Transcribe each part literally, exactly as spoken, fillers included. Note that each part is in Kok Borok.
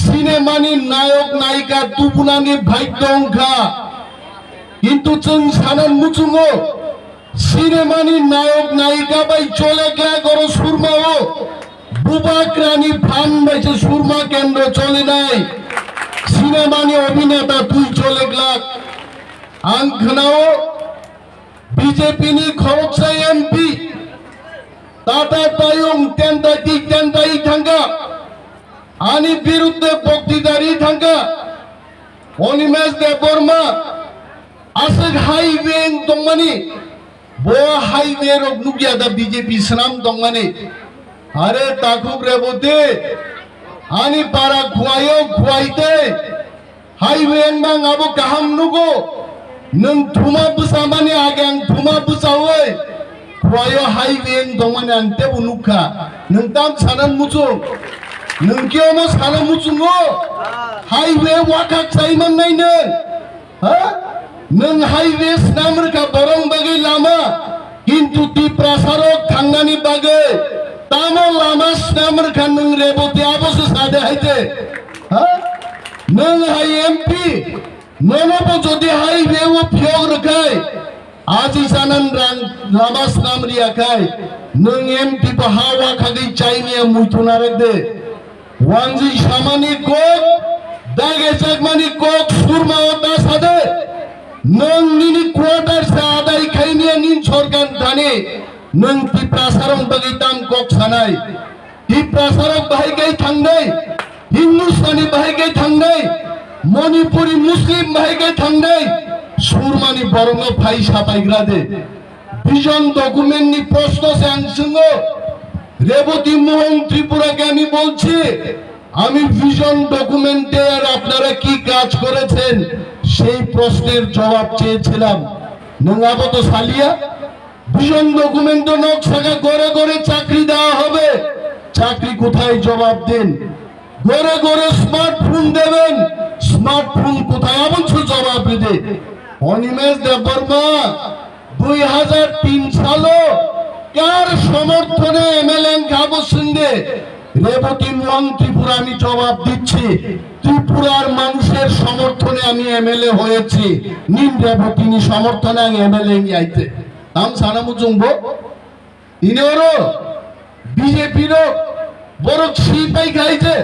Sinemani nayok nayika tubunani bhai tongkha. Kintu chwng sanan muchungo, sinemani nayok nayika bai choleklak oro surmao. Bubagrani phan bai se surma kendro cholinai. Sinemani obhineta twi choleklak. Ang khnao, B J P ni khoroksa M P Tata Tayung tentai ti tentai thangkha. Ani birudde boktidari thangkha. Animesh Debbarma aswk highway wng tongmani, bo highway rok nukya da B J P swnam tongmani. Are takhuk Reboti, ani para khuayo khuaitei. Highway wngmang abo kaham nugo. Nwng thuma bwchamani age ang thuma bwchaui khuaio highway wng tongmani ang tebo nukha. Nwng tam sana muchung? Nwng khe omo sana muchungo? Highway wakhak chai mannai nwng? Ha? Nwng highway snam rwkha borong bagwi lama, kintu Tiprasarok thangnani bagwi tamo lama snam rwkha nwng Reboti abo se sade haite? Ha? Nwng hai M P, nono bo jodi hai beo phiyok rwkhai, aji sanan rang lama snam riya khai, nwng M P bo ha wakhagwi chainiya muitu narwk de. Wanjwi samani kok, dage chakmani kok, surma o ta sade. Nwng nini quarter se adai khainiya nin sorkar thani, nwng Tiprasarok bagwi tam kok sanai. Tiprasarok bahai kai thangnai, Hindustani bahai kai thangnai, Manipuri Muslim bahai kai thangnai, surmani borokno phai sapaigra de. Vision document ni proshno se ang swngo, Reboti Mohon Tripura ke ami bolchi, ami vision document er apnara ki kaj korechen, sei proshner jobab cheyechellam. Nwng abo to saliya? Vision document-o nok saka ঘরে ঘরে চাকরি দেওয়া হবে, চাকরি কোথায় জবাব দিন? ঘরে ঘরে স্মার্টফোন দেবেন, স্মার্টফোন কোথায়? Aboni se jobab ride. Animesh Debbarma, দুই হাজার তিন সালো কার সমর্থনে M L A wngkha abo swngde, Rebati মোহন ত্রিপুরা আমি জবাব দিচ্ছি, ত্রিপুরার মানুষের সমর্থনে আমি M L A হয়েছি, nin Reboti ni সমর্থনে ang M L A wngya aite. Tam sana muchung bo? Tini oro B J P rok borok si pai khai je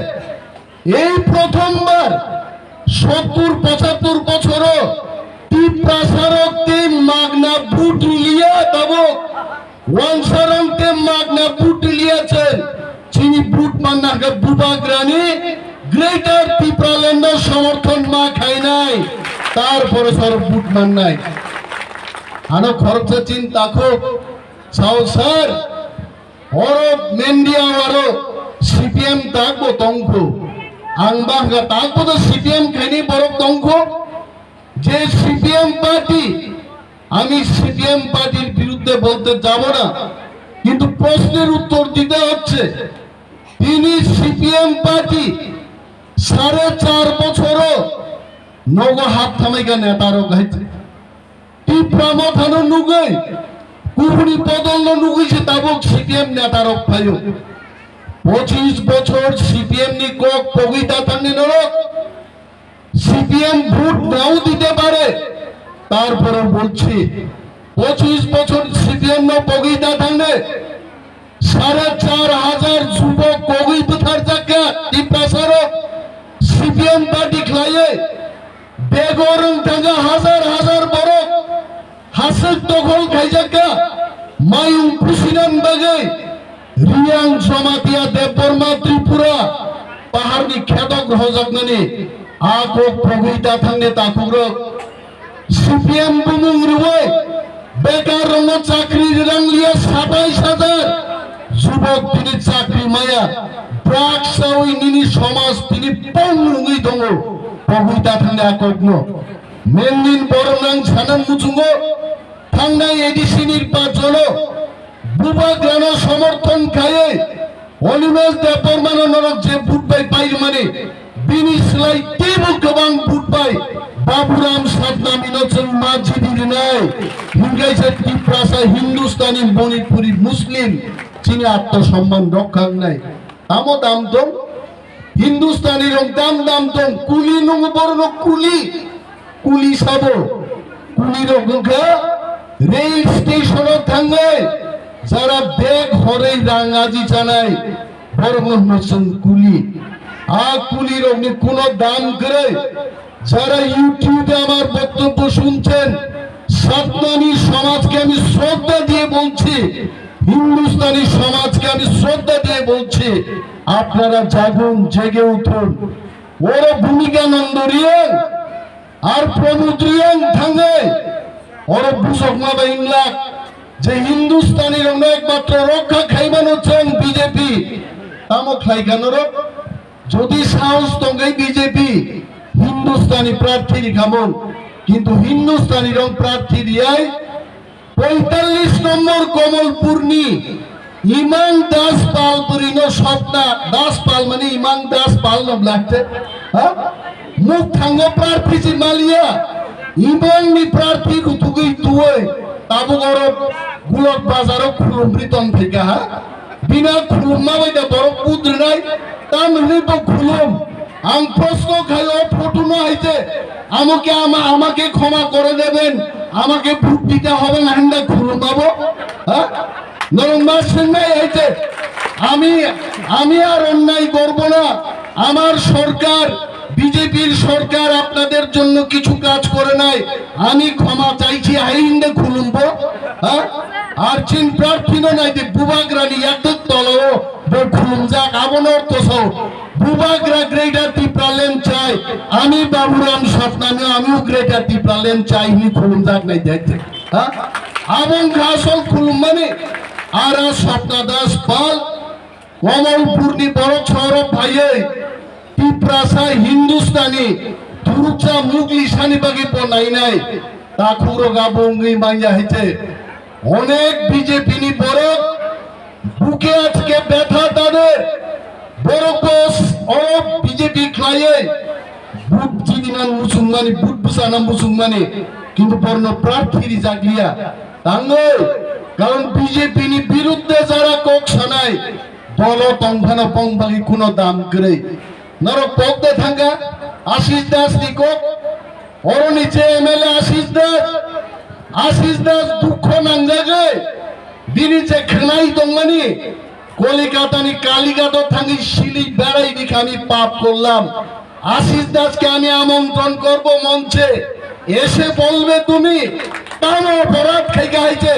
ei prothom bar sottur pochattur bochoro Tiprasa rok tei magna vote liya tabuk, Wangsa rok tei magna vote liya chen. Chini vote manna khe Bubagrani Greater Tipraland o somorthon ma khainai, tarpore sor vote mannai. Ano khoroksa chin takhuk. Sao sir, oro media aro C P M takbo tongkho. Ang bahga takbo to C P M khaini borok tongkho. Je C P M party, আমি C P M party-র বিরুদ্ধে বলতে যাব না, কিন্তু প্রশ্নের উত্তর দিতে হচ্ছে, তিনি C P M party সাড়ে চার বছরও nogo hap thamai ka neta rok hai. Tipra Mothano nugwi, kubuni bodolno nugwi se tabuk C P M neta rok phaio. পঁচিশ বছর C P M ni kok pogwi ta thangni norok, C P M vote nao dite pare, tarpore bolchi, পঁচিশ বছর C P M no pogwi ta thangne, সাড়ে চার হাজার যুবক kogwi bwtharjakya Tiprasarok C P M party khlaiwi, bego rwng thangkha hazar hazar borok haswk dokhol khaijakya, mayung pusinan bagwi Riyang Jamatia Debbarma Tripura paharni khetok rohojaknani a kok pogwi ta thangne takhukrok. C P M bumung rwui bekar rokno chakri rwrang liya satais hajar jubok tini chakri maya, drugs chawi nini somaj tini pong wngwi tongo, pogwi ta thangne a kokno. Mennin borok nang sanan muchungo thangnai A D C nirbachono Bubagrano somorthon khaiwi Animesh Debbarmano norok je vote bai pairwmani, bini slai teibo kwbang vote bai Baburam Satnamino chwng ma jidi rwnai. Hinkhe se Tiprasa, Hindustani, Manipuri, Muslim chini atma somman rokha wngnai. Tamo tam tong? Hindustani rok dam dam tong, kuli nungo borok no kuli, kuli sabo, kuli rok wngkha rail station o thangwi jara bag horwi rang aji chanai borok no hwno chwng kuli. A kuli rok ni kuno dam kwrwi, jara YouTube e amar boktobbo shunchen, Satnami somajke ami shraddha diye bolchi, Hindustani somajke ami shraddha diye bolchi, apnara jagun, jege uthun. Oro Bhumika Nando Reang ar Pramod Reang thangwi oro bujokma bai wnglak je Hindustani rokno ekmatro rokha khaimano chwng B J P. Tamo khlaikha norok? Jodi sahos tongwi B J P Hindustani prarthi rikhamung, kintu Hindustani rok prarthi riyai poitallis nombor Komolpurni Imang Das Pal bwrwino Swapna Das Pal mani Imang Das Pal no blakte, ha? Muk thango prarthi si maliya, Imangni prarthi ruthugwi tuwi tabuk oro Gulok bazaro khulumri tong phaikha, ha? Bina khulumma bai da borok pudrinai, tam hinwi bo khulum. Ang proshno khai o photo no hai je, amo ke ama, আমাকে ক্ষমা করে দেবেন, আমাকে ভোট দিতে হবে না, হিন্দা খুলুম বাবু, হ্যাঁ? নরম মাস নাই হয়েছে। আমি, আমি আর অন্যায় করব না। আমার সরকার, বিজেপির সরকার আপনাদের জন্য কিছু কাজ করে নাই। আমি ক্ষমা চাইছি, হাই হিন্দে খুলুম বো, হ্যাঁ? আর চিন প্রার্থী নাই যে বুবাগ্রানি একদম তলাও Bo khulumjak, aboni ortho sao, Bubagra Greater Tipraland chai, ami Baburam Satnami, amibo Greater Tipraland chai hwnwi khulumjak nai de, ha? Abo wngkha asol khulummani. Ara Swapna Das Pal, Komolpurni borok sohoro phaiwi, Tiprasa Hindustani, Turuksa Mugli sani bagwi bo nainai, takhukrok abo wngwi manya hai se. Onek B J P ni borok, buke ajke betha tader, borok bo oro B J P khlaiwi, vote jidina muchungmani, vote bwsana muchungmani, kintu borno prarthi rijakliya. Tangwi, karon B J P ni birudde jara kok sanai, dolo tongphano bong bagwi kuno dam kwrwi. Norok kok de thangkha, Ashish Das ni kok, Oroni je M L A Ashish Das, Ashish Das dukho nangjagwi, bini je khwnai tongmani, Kolikatani Kalighato thangwi sili berai bikha, আমি পাপ করলাম। আশিস দাসকে আমি আমন্ত্রণ করব মঞ্চে, এসে বলবে তুমি কেন অপরাধ খাইকে আইছে,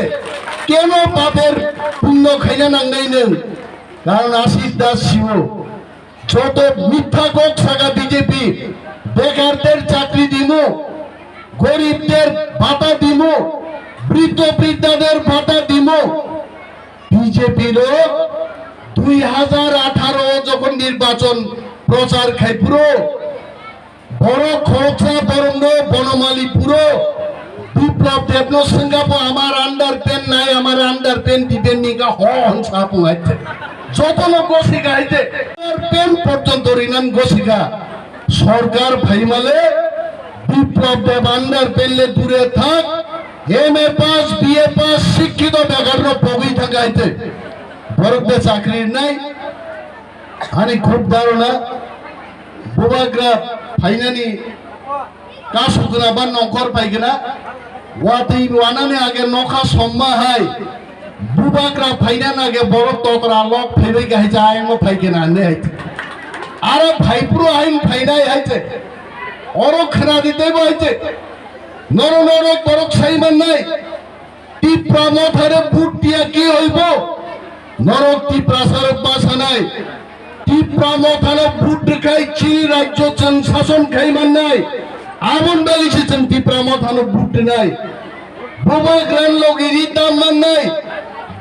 কেন পাপের পুণ্য খাইনা নাংনাই নং? কারণ আশিস দাস সিও যত মিথ্যা কক্সাগা বিজেপি, বেকারদের চাকরি দিমু, গরিবদের ভাতা দিমু, বৃদ্ধ বৃদ্ধাদের ভাতা দিমু। বিজেপি লোক দুই হাজার আঠারো যখন নির্বাচন প্রচার খাইপুরো, বড় খরচা বরং বনমালীপুরো বিপ্লব দেবনো সিঙ্গাপুর আমার আন্ডার প্যান্ট নাই, আমার আন্ডার প্যান্ট দিবেন নিকা হ হন সাপু হাইতে। যত লোক গোসি গাইতে আন্ডার প্যান্ট পর্যন্ত রিনান গোসিকা। সরকার ফাইমালে বিপ্লব দেব আন্ডার প্যান্টলে দূরে থাক। M A pass, B A pass শিক্ষিত বেকাররা পগই থাকাইতে। বরকতে চাকরি নাই। Ani khub dharona, Bubagra phainani kasugna ba nongkhor phaigna, watwi wanani age nokha somma hai, Bubagra phainani age borok totra lok phaibai kahai cha ayangno phaigna hinwi hai. Aro phaiphuru hain phainai hai che. Oro khna di teibo hai che. Noro noro borok sai mannai. Tipra mothare vote diya ki hoibo? Norok Tiprasarok basanai. Tipra mothano vote rwkhai chini rajyo chwng sason khai mannai. Aboni bagwi se chwng Tipra mothano vote rwnai. Bubagrano logi ri tam mannai.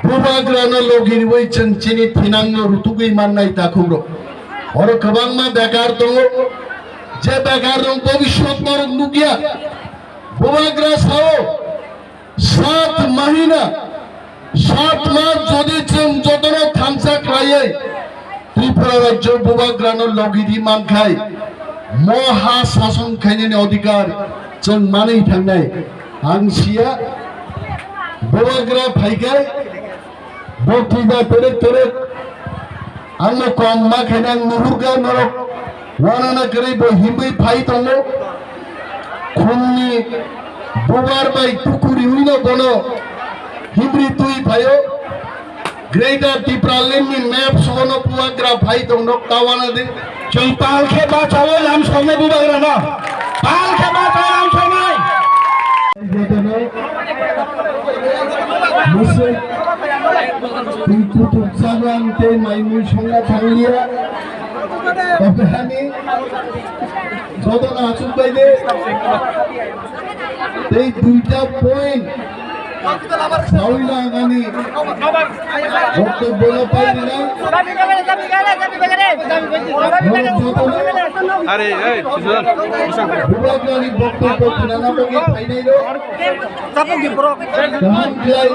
Bubagrano logi riwi chwng chini thinangno rutugwi mannai takhukrok. Oro kwbangma bekar tongo. Je bekarrok bobiswt norok nukya. Bubagra sao. Sat mahina, sat mas jodi chwng jotono thansa khlaiwi Tripura rajyo Bubagrano logi di mankhai, mo ha sason khainani odhikar chwng manwi thangnai. Ang siya Bubagra phaikhai, bo twida terek terek Ang no kom ma khe nang nuhurga norok wanana kwrwi bo himwi phai tongo. Khumni bubar bai tukuriwi no bono himri twi phaio. Greater Tipraland ni map sono bubagra phai tongno kawana di. Chwng pal khe bachao lam somne bubagra no. Pal khe bachao lam somne. Musik twi kutuk chagang tei maimui songna thangliya. Obehani jotona achuk bai de. Tei duita point Sawi langani boktobbo no pai rina. Are, ei, Bubagrani boktobbo khwnana bagwi phainai rok. Kaham khlai,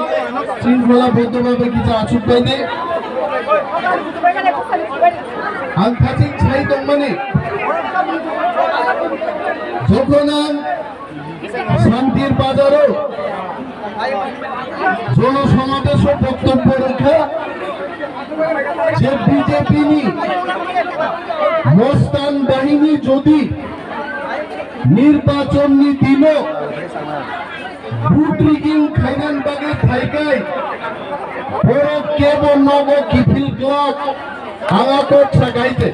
chini bola boktobbo bai kisa achuk pai de. Ang khaching sai tongmani. Jokhon ang Santir Bazaro jonosomabesho boktobbo rwkha je B J P ni Mostan bahini jodi nirbachon ni dino vote rigging khainan bagwi phaikai borok kebo nogo kiphil glak. Ang a kok saka hai se.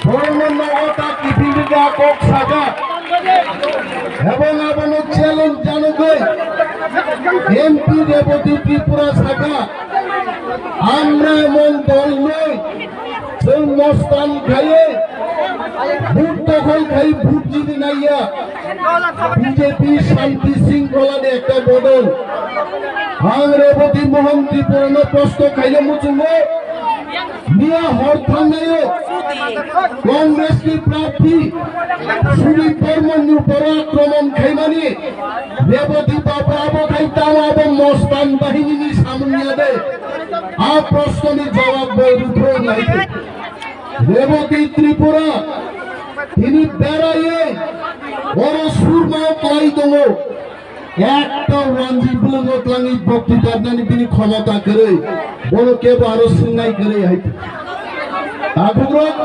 Borokno nogo ta kiphilrwkha a kok saka. Ebong abono challenge janogwi M P Reboti Tripura saka. Amra emon dol noi. Chwng mostan khaiwi, vote dokhol khai vote jidi naiya. B J P shanti shringkholani ekta bodol. Ang Reboti Mohan Tripurano proshno khaina muchungo. Miya hor thangnaio Congress ni prarthi Sudip Barman ni upor akromon khaimani Reboti Babu abo khai tamo abo Mostan bahini ni samung ya de. A proshno ni jawab bo rwphro nai de. Reboti Tripura tini beraiwi oro surma klai tongo. Ekta wanji bwlwngo twlangwi bokti dapnani bini khomota kwrwi, bono kebo aro swngnai kwrwi hai. Takhukrok,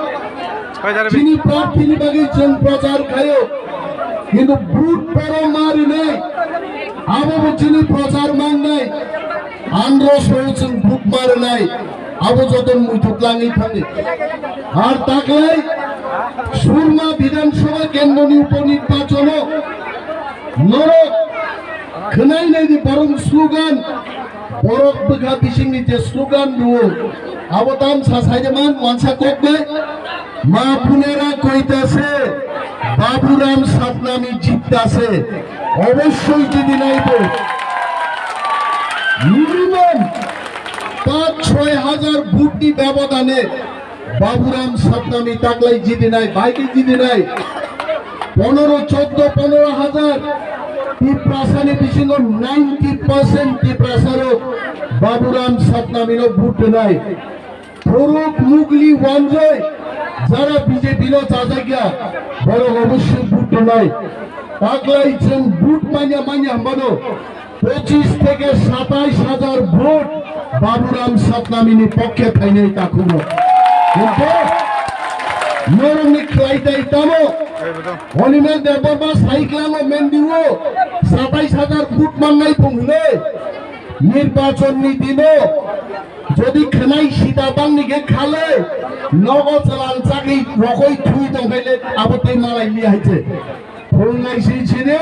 chini prarthini bagwi chwng prochar khaio, kintu vote boro ma rwnai, abo bo chini prochar mangnai, andro soi chwng vote ma rwnai, abo joto muitu twlangwi thangwi. Ar taklai Surma Bidhan Sabha Kendroni uponirbachano Norok khwnai nai di borok slogan, borok bwkha bisingni je slogan rwo, abo tamsa saijaman wansa kok bai, "Ma punera koitase, Baburam Satnami jittase." Obossoi jidi naibo. Minimum pach choi hajar vote ni bebodane Baburam Satnami taklai jidinai, baidi jidinai. Ponoro, choddo, ponoro hajar Tiprasani bisingo ninety percent Tiprasarok Baburam Satnamino vote rwnai. Phuruk mugli wanjoi jara B J P no chajakya, borok obossoi vote rwnai. Taklai chwng vote manya manya hwnbano pochis theke satais hajar vote Baburam Satnamini pokkhe phainai takhuno. Kintu norokni khlai tai tamo? Animal Debbarma saiklango mendiwo satais hajar vote mannai tong hwnwi. Nirbachonni dino jodi khwnai sita bangni khe khalai nogo chwlang chagwi rokoi thui tongkhaile abo tei malai li hai se. Phungnai si sini,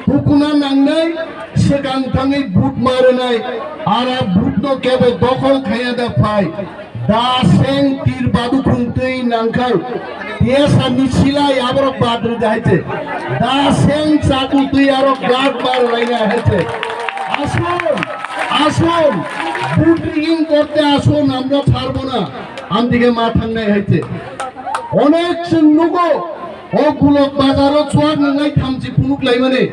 tukuna nangnai, swkang thangwi vote ma rwnai, ara vote no kebo dokhol khaiya da phai. Da seng tir badu khung twi nangkhai. Tiyasa ni silai aborok bad rwdi hai se. Da seng chaku twi arok bad ma rwlaina hai se. Asun, asun, vote rigging korte asun, amra pharbo na. Amdige ma thangnai hai se. Onek chwng nugo. O Gulok bazaro chuak nangnai thamchi phunuk laimani.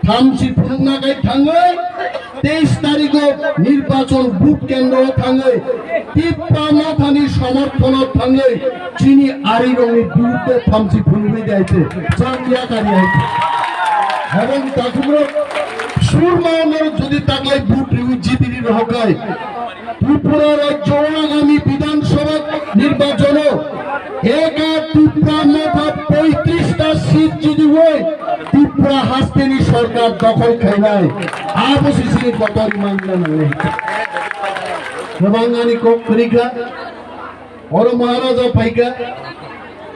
Thamchi phunukna kai thangwi teis tarikho nirbachon vote kendro thangwi Tipra Mothani somorthono thangwi chini arirokni birudde thamchi phunugwi daite chak yakari haite. Habang takhumrok surma norok jodi taklai vote riwi jitiri rohokai. Tripura rajyo agami Bidhan Sabha nirbachano eka Tipra Motha poitrishta seat jidi oi Tipra hasteni sorkar dokhol khainai. Abo sisini kotor imang nangnai. Kwbang ani kok kwrwikha. Oro Maharaja phaikha,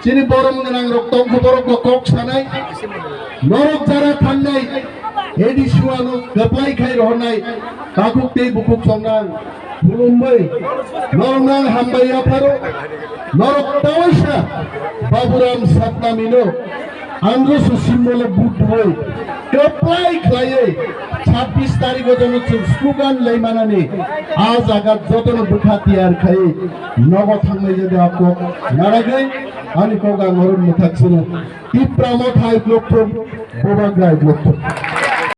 chini borom gwnang rok tongkha, borok bo kok sanai, norok jara thangnai, A D C ano kwplai khai rohornai, takhuk tei bukhuk songnang, khulumbai, norok nang hambai yapharo, norok tawaisa, Baburam Satnamino, Androso symbol of vote rwi kwplai khlaiwi chhabbish tarikh o jono chwng slogan lai manani a jaga jotono bwkha tiyar khaiwi nogo thangnai jodi a kok naragwi ani kok ang oro mwthak sino. Tipra Motha I love you, Bubagra I love you.